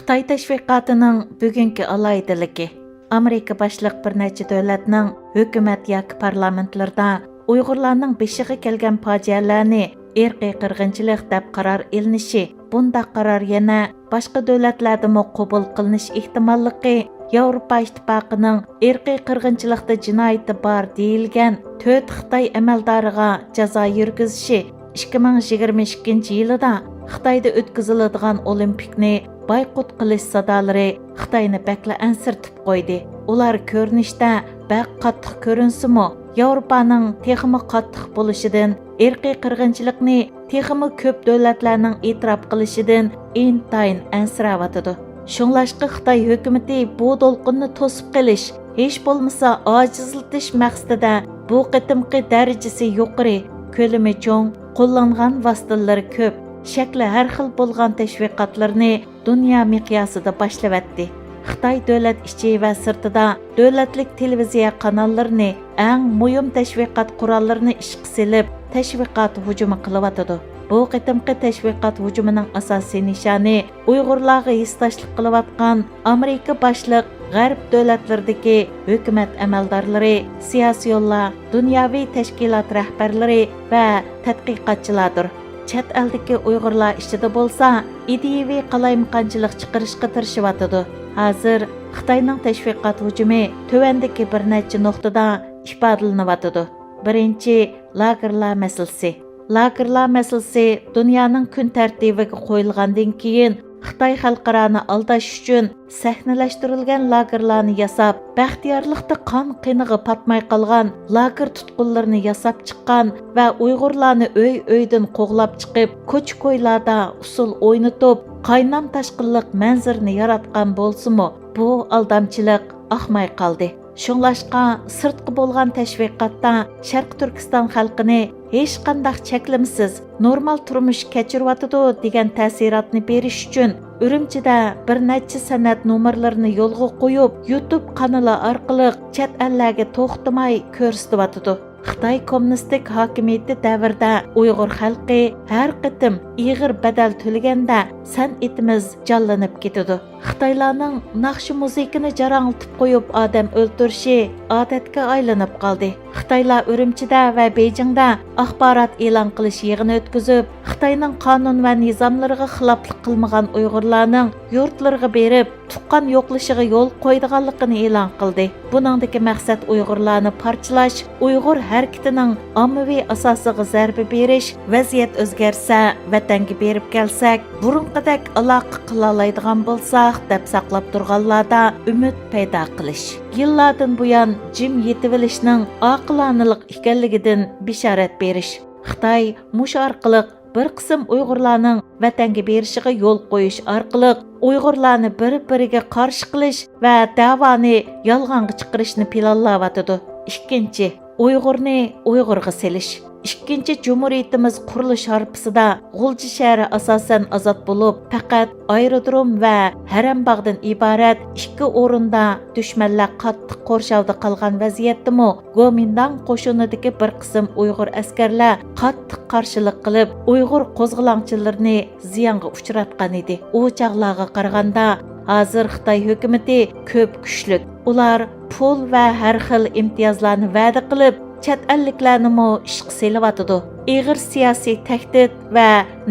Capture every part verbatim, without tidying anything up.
خىتاي تەشۋىقاتىنىڭ بۈگۈنكى ئالاھىدىلىكى. ئامېرىكا باشلىق بىر نەچچە دۆلەتنىڭ ھۆكۈمەت ياكى پارلامېنتلىرىدا ئۇيغۇرلارنىڭ بېشىغا كەلگەن پاجىئەلەرنى ئىرقىي قىرغىنچىلىق دەپ قارار ئېلىنىشى، بۇنداق قارار يەنە باشقا دۆلەتلەردىمۇ قوبۇل قىلىنىش ئېھتىماللىقى ياۋروپا ئىتتىپاقىنىڭ ئىرقىي قىرغىنچىلىقتا جىنايىتى بار دېيىلگەن تۆت خىتاي ئەمەلدارىغا جازا يۈرگۈزۈشى، ئىككى مىڭ يىگىرمە ئىككىنچى يىلىدا خىتايدا ئۆتكۈزۈلىدىغان ئولىمپىكنى بايقۇت قىلىش سادالىرى خىتاينى بەكلا ئەنسىرىتىپ قويدى. ئۇلار كۆرۈنۈشتە بەك قاتتىق كۆرۈنسىمۇ، ياۋروپانىڭ تېخىمۇ قاتتىق بولۇشىدىن، ئىرقىي قىرغىنچىلىقنى تېخىمۇ كۆپ دۆلەتلەرنىڭ ئېتىراپ قىلىشىدىن ئىنتايىن ئەنسىرەۋاتىدۇ. شۇڭلاشقا خىتاي ھۆكۈمىتى بۇ دولقۇننى توسۇپ قېلىش، ھېچ بولمىسا ئاجىزلىتىش مەقسىتىدە بۇ قېتىمقى دەرىجىسى يۇقىرى، كۆلىمى چوڭ، قوللانغان ۋاسىتىلىرى كۆپ، شەكلى ھەر خىل بولغان تەشۋىقاتلىرىنى دۇنيا مىقياسىدا باشلىۋەتتى. خىتاي دۆلەت ئىچى ۋە سىرتىدا دۆلەتلىك تېلېۋىزىيە قاناللىرىنى، ئەڭ مۇھىم تەشۋىقات قوراللىرىنى ئىشقا سېلىپ، تەشۋىقات ھۇجۇمى قىلىۋاتىدۇ. بۇ قېتىمقى تەشۋىقات ھۇجۇمىنىڭ ئاساسىي نىشانى ئۇيغۇرلارغا ھېسداشلىق قىلىۋاتقان ئامېرىكا باشلىق غەرب دۆلەتلىرىدىكى ھۆكۈمەت ئەمەلدارلىرى، سىياسىيونلار، دۇنياۋى تەشكىلات رەھبەرلىرى ۋە تەتقىقاتچىلاردۇر. چەت ئەلدىكى ئۇيغۇرلار ئىچىدە بولسا ئىدىيىۋى قالايمىقانچىلىق چىقىرىشقا تىرىشىۋاتىدۇ. ھازىر خىتاينىڭ تەشۋىقات ھۇجۇمى تۆۋەندىكى بىر نەچچە نۇقتىدا ئىپادىلىنىۋاتىدۇ. بىرىنچى، لاگېرلار مەسىلىسى. لاگېرلار مەسىلىسى دۇنيانىڭ كۈن تەرتىپىگە قويۇلغاندىن كېيىن، خىتاي خەلقئارانى ئالداش ئۈچۈن سەھنىلەشتۈرۈلگەن لاگېرلارنى ياساپ، بەختىيارلىقتا قان قېنىغا پاتماي قالغان لاگېر تۇتقۇنلىرىنى ياساپ چىققان ۋە ئۇيغۇرلارنى ئۆي-ئۆيدىن قوغلاپ چىقىپ، كوچا-كويلاردا ئۇسسۇل ئوينىتىپ، قاينام-تاشقىنلىق مەنزىرىنى ياراتقان بولسىمۇ، بۇ ئالدامچىلىق ئاقماي قالدى. شۇڭلاشقا، سىرتقا بولغان تەشۋىقاتتا شەرقىي تۈركىستان خەلقىنى ھېچقانداق چەكلىمىسىز نورمال تۇرمۇش كەچۈرۈۋاتىدۇ دېگەن تەسىراتنى بېرىش ئۈچۈن، ئۈرۈمچىدە بىر نەچچە سەنئەت نومۇرلىرىنى يولغا قويۇپ، يۇتۇب قانىلى ئارقىلىق چەت ئەللەرگە توختىماي كۆرسىتىۋاتىدۇ. خىتاي كوممۇنىستىك ھاكىمىيىتى دەۋرىدە ئۇيغۇر خەلقى ھەر قېتىم ئېغىر بەدەل تۆلىگەندە، سەنئىتىمىز جانلىنىپ كېتىدۇ. خىتايلارنىڭ ناخشا-مۇزىكىنى جاراڭلىتىپ قويۇپ ئادەم ئۆلتۈرۈشى ئادەتكە ئايلىنىپ قالدى. خىتايلار ئۈرۈمچىدە ۋە بېيجىڭدا ئاخبارات ئېلان قىلىش يىغىنى ئۆتكۈزۈپ، خىتاينىڭ قانۇن ۋە نىزاملىرىغا خىلاپلىق قىلمىغان ئۇيغۇرلارنىڭ يۇرتلىرىغا بېرىپ، تۇغقان يوقلىشىغا يول قويىدىغانلىقىنى ئېلان قىلدى. بۇنىڭدىكى مەقسەت ئۇيغۇرلارنى پارچىلاش، ئۇيغۇر ھەرىكىتىنىڭ ئاممىۋى ئاساسىغا زەربە بېرىش، ۋەزىيەت ئۆزگەرسە، ۋەتەنگە بېرىپ كەلسەك، بۇرۇنقىدەك ئالاقە قىلالايدىغان بولساق، دەپ ساقلاپ تۇرغانلاردا ئۈمىد پەيدا قىلىش. يىللاردىن بۇيان جىم يېتىۋېلىشنىڭ ئاقىلانىلىق ئىكەنلىكىدىن بېشارەت بېرىش. خىتاي مۇشۇ ئارقىلىق بىر قىسىم ئۇيغۇرلارنىڭ ۋەتەنگە بېرىشىغا يول قويۇش ئارقىلىق ئۇيغۇرلارنى بىر-بىرىگە قارشى قىلىش ۋە دەۋانى يالغانغا چىقىرىشنى پىلانلاۋاتىدۇ. ئىككىنچى، ئۇيغۇرنى ئۇيغۇرغا سېلىش. ئىككىنچى جۇمھۇرىيىتىمىز قۇرۇلۇش ھارپىسىدا غۇلجا شەھىرى ئاساسەن ئازاد بولۇپ، پەقەت ئايرودروم ۋە ھەرەمباغدىن ئىبارەت ئىككى ئورۇندا دۈشمەنلەر قاتتىق قورشاۋدا قالغان ۋەزىيەتتىمۇ، گومىنداڭ قوشۇنىدىكى بىر قىسىم ئۇيغۇر ئەسكەرلەر قاتتىق قارشىلىق قىلىپ، ئۇيغۇر قوزغىلاڭچىلىرىنى زىيانغا ئۇچراتقان ئىدى. ئۇ چاغلارغا قارىغاندا، ھازىر خىتاي ھۆكۈمىتى كۆپ كۈچلۈك. ئۇلار پۇل ۋە ھەر خىل ئىمتىيازلارنى ۋەدە قىلىپ، چەت ئەللىكلەرنىمۇ ئىشقا سېلىۋاتىدۇ. ئېغىر سىياسىي تەھدىت ۋە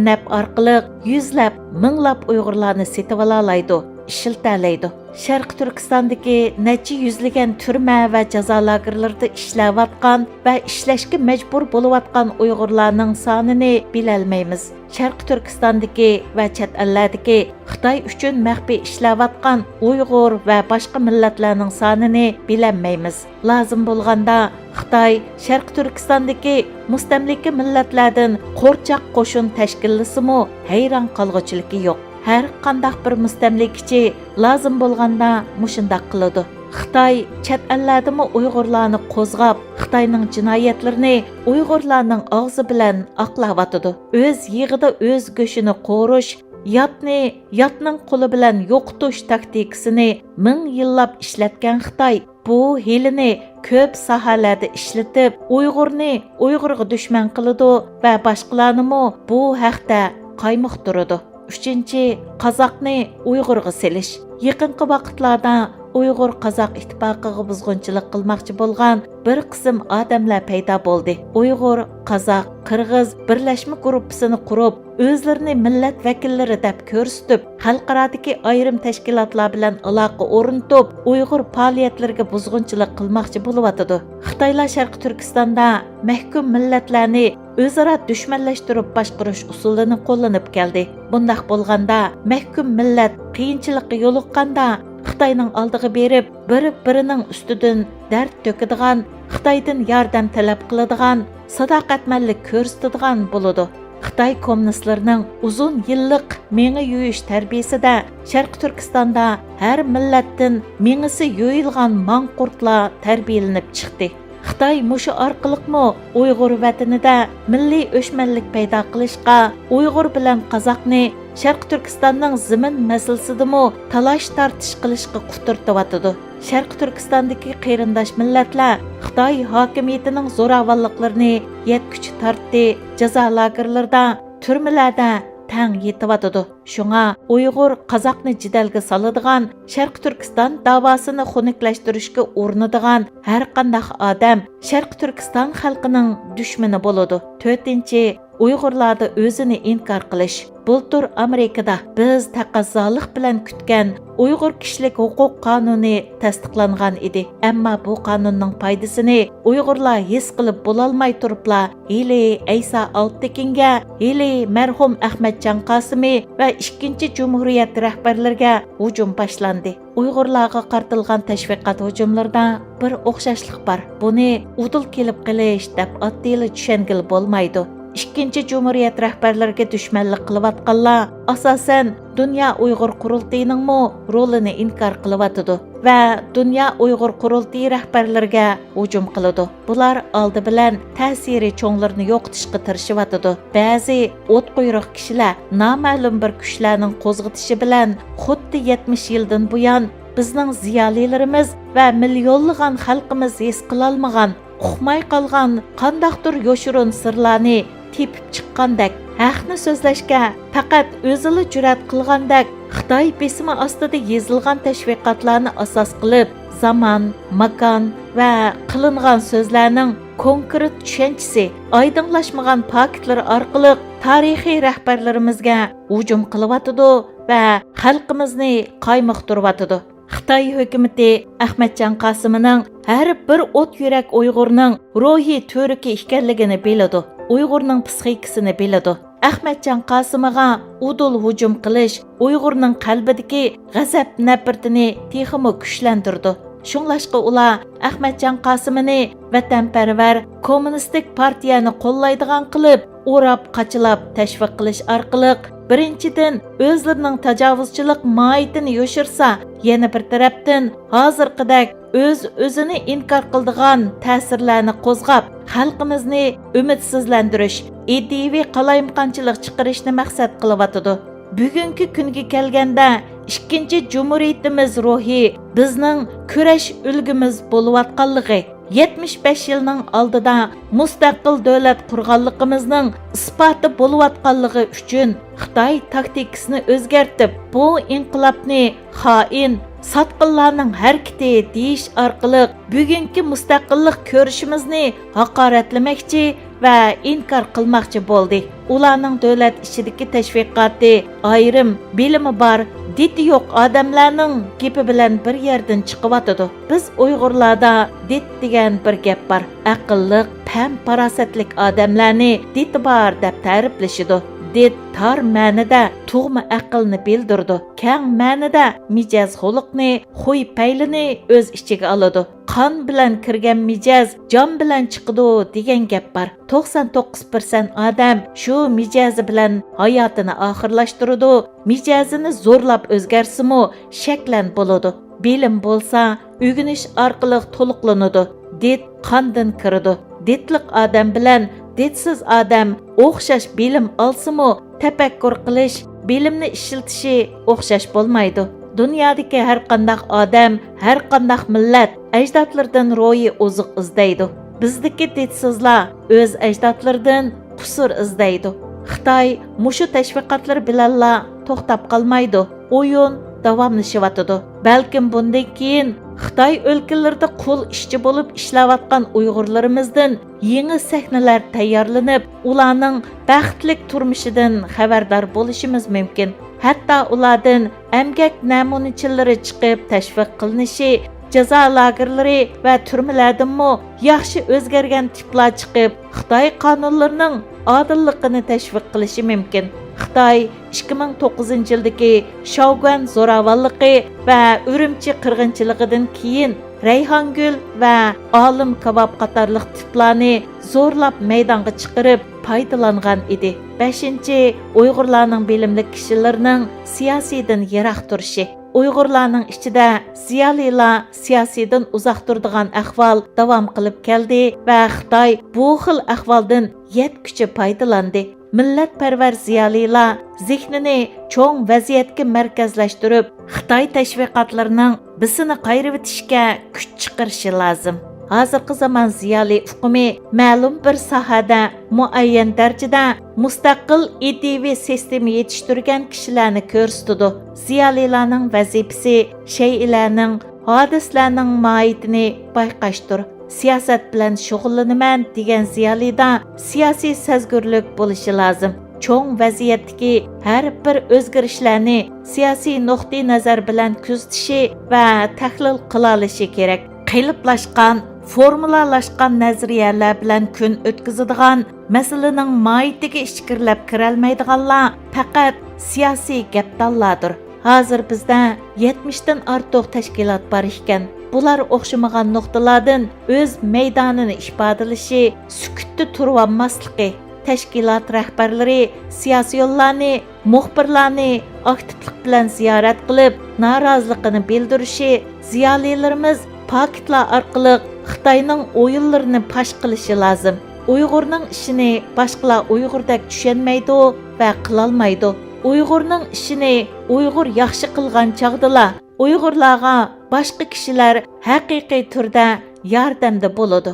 نەپ ئارقىلىق يۈزلەپ، مىڭلاپ ئۇيغۇرلارنى سېتىۋالالايدۇ، ئىشلىتەلەيدۇ. شەرقىي تۈركىستاندىكى نەچچە يۈزلىگەن تۈرمە ۋە جازا لاگېرلىرىدا ئىشلەۋاتقان ۋە ئىشلەشكە مەجبۇر بولۇۋاتقان ئۇيغۇرلارنىڭ سانىنى بىلەلمەيمىز. شەرقىي تۈركىستاندىكى ۋە چەت ئەللەردىكى خىتاي ئۈچۈن مەخپىي ئىشلەۋاتقان ئۇيغۇر ۋە باشقا مىللەتلەرنىڭ سانىنى بىلەلمەيمىز. لازىم بولغاندا، خىتاي شەرقىي تۈركىستاندىكى مۇستەملىكە مىللەتلەردىن قورچاق قوشۇن تەشكىللىسىمۇ، ھەيران قالغۇچىلىكى يوق. ھەر قانداق بىر مۇستەملىكىچى لازىم بولغاندا مۇشۇنداق قىلىدۇ. خىتاي چەت ئەللەردىمۇ ئۇيغۇرلارنى قوزغاپ، خىتاينىڭ جىنايەتلىرىنى ئۇيغۇرلارنىڭ ئاغزى بىلەن ئاقلاۋاتىدۇ. ئۆز يېغىدا ئۆز گۆشىنى قورۇش، ياتنى ياتنىڭ قولى بىلەن يوقىتىش تاكتىكىسىنى مىڭ يىللاپ ئىشلەتكەن خىتاي بۇ ھىيلىنى كۆپ ساھەلەردە ئىشلىتىپ، ئۇيغۇرنى ئۇيغۇرغا دۈشمەن قىلىدۇ ۋە باشقىلارنىمۇ بۇ ھەقتە قايمۇقتۇرىدۇ. ئۈچىنچى، قازاقنى ئۇيغۇرغا سېلىش. يېقىنقى ۋاقىتلاردا ئۇيغۇر-قازاق ئىتتىپاقىغا بۇزغۇنچىلىق قىلماقچى بولغان بىر قىسىم ئادەملەر پەيدا بولدى. ئۇيغۇر، قازاق، قىرغىز بىرلەشمە گۇرۇپپىسىنى قۇرۇپ، ئۆزلىرىنى مىللەت ۋەكىللىرى دەپ كۆرسىتىپ، خەلقئارادىكى ئايرىم تەشكىلاتلار بىلەن ئالاقە ئورنىتىپ، ئۇيغۇر پائالىيەتلىرىگە بۇزغۇنچىلىق قىلماقچى بولۇۋاتىدۇ. خىتايلار شەرقىي تۈركىستاندا مەھكۇم مىللەتلەرنى ئۆزئارا دۈشمەنلەشتۈرۈپ باشقۇرۇش ئۇسۇلىنى قوللىنىپ كەلدى. بۇنداق بولغاندا، مەھكۇم مىللەت قىيىنچىلىققا يولۇققاندا، خىتاينىڭ ئالدىغا بېرىپ، بىر-بىرىنىڭ ئۈستىدىن دەرد تۆكىدىغان، خىتايدىن ياردەم تەلەپ قىلىدىغان، ساداقەتمەنلىك كۆرسىتىدىغان بولىدۇ. خىتاي كوممۇنىستلىرىنىڭ ئۇزۇن يىللىق مېڭە يۇيۇش تەربىيىسىدە شەرقىي تۈركىستاندا ھەر مىللەتتىن مېڭىسى يۇيۇلغان ماڭقۇرتلار تەربىيەلىنىپ چىقتى. خىتاي مۇشۇ ئارقىلىقمۇ ئۇيغۇر ۋەتىنىدە مىللىي ئۆچمەنلىك پەيدا قىلىشقا، ئۇيغۇر بىلەن قازاقنى شەرقىي تۈركىستاننىڭ زېمىن مەسىلىسىدىمۇ تالاش-تارتىش قىلىشقا قۇترىتىۋاتىدۇ. شەرقىي تۈركىستاندىكى قېرىنداش مىللەتلەر خىتاي ھاكىمىيىتىنىڭ زوراۋانلىقلىرىنى يەتكۈچە تارتتى، جازا لاگېرلىرىدا، تۈرمىلەردە تەڭ يېتىۋاتىدۇ. شۇڭا ئۇيغۇر، قازاقنى جېدەلگە سالىدىغان، شەرقىي تۈركىستان داۋاسىنى خۇنۈكلەشتۈرۈشكە ئۇرۇنىدىغان ھەرقانداق ئادەم شەرقىي تۈركىستان خەلقىنىڭ دۈشمىنى بولىدۇ. تۆتىنچى، ئۇيغۇرلاردا ئۆزىنى ئىنكار قىلىش. بۇلتۇر ئامېرىكىدا بىز تەقەززالىق بىلەن كۈتكەن ئۇيغۇر كىشىلىك ھوقۇق قانۇنى تەستىقلانغان ئىدى. ئەمما بۇ قانۇننىڭ پايدىسىنى ئۇيغۇرلار ھېس قىلىپ بولالماي تۇرۇپلا، ھېلى ئەيسا ئالپتېكىنگە، ھېلى مەرھۇم ئەخمەتجان قاسىمى ۋە ئىككىنچى جۇمھۇرىيەت رەھبەرلىرىگە ھۇجۇم باشلاندى. ئۇيغۇرلارغا قارىتىلغان تەشۋىقات ھۇجۇملىرىدا بىر ئوخشاشلىق بار. بۇنى ئۇدۇل كېلىپ قېلىش دەپ ئاددىيلا چۈشەنگىلى بولمايدۇ. ئىككىنچى جۇمھۇرىيەت رەھبەرلىرىگە دۈشمەنلىك قىلىۋاتقانلار، ئاساسەن، دۇنيا ئۇيغۇر قۇرۇلتىيىنىڭمۇ رولىنى ئىنكار قىلىۋاتىدۇ ۋە دۇنيا ئۇيغۇر قۇرۇلتىيى رەھبەرلىرىگە ھۇجۇم قىلىدۇ. بۇلار ئالدى بىلەن تەسىرى چوڭلىرىنى يوقىتىشقا تىرىشىۋاتىدۇ. بەزى ئوتقۇيرۇق كىشىلەر نامەلۇم بىر كۈچلەرنىڭ قوزغىتىشى بىلەن خۇددى يەتمىش يىلدىن بۇيان بىزنىڭ زىيالىيلىرىمىز ۋە مىليونلىغان خەلقىمىز ھېس قىلالمىغان، ئۇقماي قالغان قانداقتۇر يوشۇرۇن سىرلارنى تېپىپ چىققاندەك، ھەقنى سۆزلەشكە پەقەت ئۆزىلا جۈرئەت قىلغاندەك، خىتاي بېسىمى ئاستىدا يېزىلغان تەشۋىقاتلارنى ئاساس قىلىپ، زامان، ماكان ۋە قىلىنغان سۆزلەرنىڭ كونكرېت چۈشەنچىسى، ئايدىڭلاشمىغان پاكىتلىرى ئارقىلىق تارىخىي رەھبەرلىرىمىزگە ھۇجۇم قىلىۋاتىدۇ ۋە خەلقىمىزنى قايمۇقتۇرۇۋاتىدۇ. خىتاي ھۆكۈمىتى ئەخمەتجان قاسىمىنىڭ ھەر بىر ئوت يۈرەك ئۇيغۇرنىڭ روھىي تۈۋرۈكى ئىكەنلىكىنى بىلىدۇ، ئۇيغۇرنىڭ پىسخىكىسىنى بىلىدۇ. ئەخمەتجان قاسىمىغا ئۇدۇل ھۇجۇم قىلىش ئۇيغۇرنىڭ قەلبىدىكى غەزەپ نەپرىتىنى تېخىمۇ كۈچلەندۈرىدۇ. شۇڭلاشقا ئۇلار ئەخمەتجان قاسىمىنى ۋەتەنپەرۋەر، كوممۇنىستىك پارتىيەنى قوللايدىغان قىلىپ، ئوراپ-قاچىلاپ تەشۋىق قىلىش ئارقىلىق، بىرىنچىدىن، ئۆزلىرىنىڭ تاجاۋۇزچىلىق ماھىيىتىنى يوشۇرسا، يەنە بىر تەرەپتىن، ھازىرقىدەك ئۆز-ئۆزىنى ئىنكار قىلىدىغان تەسىرلەرنى قوزغاپ، خەلقىمىزنى ئۈمىدسىزلەندۈرۈش، ئىدىيىۋى قالايمىقانچىلىق چىقىرىشنى مەقسەت قىلىۋاتىدۇ. بۈگۈنكى كۈنگە كەلگەندە، ئىككىنچى جۇمھۇرىيىتىمىز روھى بىزنىڭ كۈرەش ئۈلگىمىز بولۇۋاتقانلىقى، يەتمىش بەش يىلنىڭ ئالدىدا مۇستەقىل دۆلەت قۇرغانلىقىمىزنىڭ ئىسپاتى بولۇۋاتقانلىقى ئۈچۈن، خىتاي تاكتىكىسىنى ئۆزگەرتىپ، بۇ ئىنقىلابنى خائىن، ساتقىنلارنىڭ ھەرىكىتى دېيىش ئارقىلىق بۈگۈنكى مۇستەقىللىق كۈرىشىمىزنى ھاقارەتلىمەكچى ۋە ئىنكار قىلماقچى بولدى. ئۇلارنىڭ دۆلەت ئىچىدىكى تەشۋىقاتى ئايرىم، بىلىمى بار، دىتى يوق ئادەملەرنىڭ گېپى بىلەن بىر يەردىن چىقىۋاتىدۇ. بىز ئۇيغۇرلاردا دىت دېگەن بىر گەپ بار. ئەقىللىق، پەم-پاراسەتلىك ئادەملەرنى دىتى بار دەپ تەرىپلىشىدۇ. دىت تار مەنىدە تۇغما ئەقىلنى بىلدۈرىدۇ، كەڭ مەنىدە مىجەز-خۇلقنى، خۇي-پەيلىنى ئۆز ئىچىگە ئالىدۇ. قان بىلەن كىرگەن مىجەز جان بىلەن چىقىدۇ دېگەن گەپ بار. توقسان توققۇز پىرسەنت ئادەم شۇ مىجەزى بىلەن ھاياتىنى ئاخىرلاشتۇرىدۇ، مىجەزىنى زورلاپ ئۆزگەرتسىمۇ شەكلەن بولىدۇ. بىلىم بولسا ئۆگىنىش ئارقىلىق تولۇقلىنىدۇ. دىت قاندىن كىرىدۇ. دىتلىق ئادەم بىلەن دىتسىز ئادەم ئوخشاش بىلىم ئالسىمۇ، تەپەككۇر قىلىش، بىلىمنى ئىشلىتىشى ئوخشاش بولمايدۇ. دۇنيادىكى ھەرقانداق ئادەم، ھەرقانداق مىللەت ئەجدادلىرىدىن روھىي ئوزۇق ئىزدەيدۇ. بىزدىكى دىتسىزلار ئۆز ئەجدادلىرىدىن قۇسۇر ئىزدەيدۇ. خىتاي مۇشۇ تەشۋىقاتلىرى بىلەنلا توختاپ قالمايدۇ. ئويۇن داۋاملىشىۋاتىدۇ. بەلكىم بۇندىن كېيىن خىتاي ئۆلكىلىرىدە قۇل ئىشچى بولۇپ ئىشلەۋاتقان ئۇيغۇرلىرىمىزدىن يېڭى سەھنىلەر تەييارلىنىپ، ئۇلارنىڭ بەختلىك تۇرمۇشىدىن خەۋەردار بولۇشىمىز مۇمكىن. ھەتتا ئۇلاردىن ئەمگەك نەمۇنىچىلىرى چىقىپ تەشۋىق قىلىنىشى، جازا لاگېرلىرى ۋە تۈرمىلەردىنمۇ ياخشى ئۆزگەرگەن تىپلار چىقىپ، خىتاي قانۇنلىرىنىڭ ئادىللىقىنى تەشۋىق قىلىشى مۇمكىن. خىتاي ئىككى مىڭ توققۇزىنچى يىلدىكى شاۋگۈەن زوراۋانلىقى ۋە ئۈرۈمچى قىرغىنچىلىقىدىن كېيىن رەيھانگۈل ۋە ئالىم كاۋاپ قاتارلىق تىپلارنى زورلاپ مەيدانغا چىقىرىپ پايدىلانغان ئىدى. بەشىنچى، ئۇيغۇرلارنىڭ بىلىملىك كىشىلىرىنىڭ سىياسىيدىن يىراق تۇرۇشى. ئۇيغۇرلارنىڭ ئىچىدە زىيالىيلار سىياسىيدىن ئۇزاق تۇرىدىغان ئەھۋال داۋام قىلىپ كەلدى ۋە خىتاي بۇ خىل ئەھۋالدىن يەتكۈچە پايدىلاندى. مىللەتپەرۋەر زىيالىيلار زېھنىنى چوڭ ۋەزىيەتكە مەركەزلەشتۈرۈپ، خىتاي تەشۋىقاتلىرىنىڭ بىسىنى قايرىۋېتىشكە كۈچ چىقىرىشى لازىم. ھازىرقى زامان زىيالىي ئۇقۇمى مەلۇم بىر ساھەدە مۇئەييەن دەرىجىدە مۇستەقىل ئىدىيىۋى سىستېما يېتىشتۈرگەن كىشىلەرنى كۆرسىتىدۇ. زىيالىيلارنىڭ ۋەزىپىسى شەيئىلەرنىڭ، ھادىسىلەرنىڭ ماھىيىتىنى بايقاشتۇر. سىياسەت بىلەن شۇغۇللىنىمەن دېگەن زىيالىيدا سىياسىي سەزگۈرلۈك بولۇشى لازىم. چوڭ ۋەزىيەتتىكى ھەر بىر ئۆزگىرىشلەرنى سىياسىي نۇقتىئىنەزەر بىلەن كۆزىتىشى ۋە تەھلىل قىلالىشى كېرەك. قېلىپلاشقان، فورمۇلالاشقان نەزەرىيەلەر بىلەن كۈن ئۆتكۈزىدىغان، مەسىلىنىڭ ماھىيىتىگە ئىچكىرىلەپ كىرەلمەيدىغانلار پەقەت سىياسىي گەپدانلاردۇر. ھازىر بىزدە يەتمىشتىن ئارتۇق تەشكىلات بار ئىكەن. بۇلار ئوخشىمىغان نۇقتىلاردىن ئۆز مەيدانىنى ئىپادىلىشى، سۈكۈتتە تۇرۇۋالماسلىقى، تەشكىلات رەھبەرلىرى سىياسىيونلارنى، مۇخبىرلارنى ئاكتىپلىق بىلەن زىيارەت قىلىپ، نارازىلىقىنى بىلدۈرۈشى، زىيالىيلىرىمىز پاكىتلار ئارقىلىق خىتاينىڭ ئويۇنلىرىنى پاش قىلىشى لازىم. ئۇيغۇرنىڭ ئىشىنى باشقىلار ئۇيغۇردەك چۈشەنمەيدۇ ۋە قىلالمايدۇ. ئۇيغۇرنىڭ ئىشىنى ئۇيغۇر ياخشى قىلغان چاغدىلا، ئۇيغۇرلارغا باشقا كىشىلەر ھەقىقىي تۈردە ياردەمدە بولىدۇ.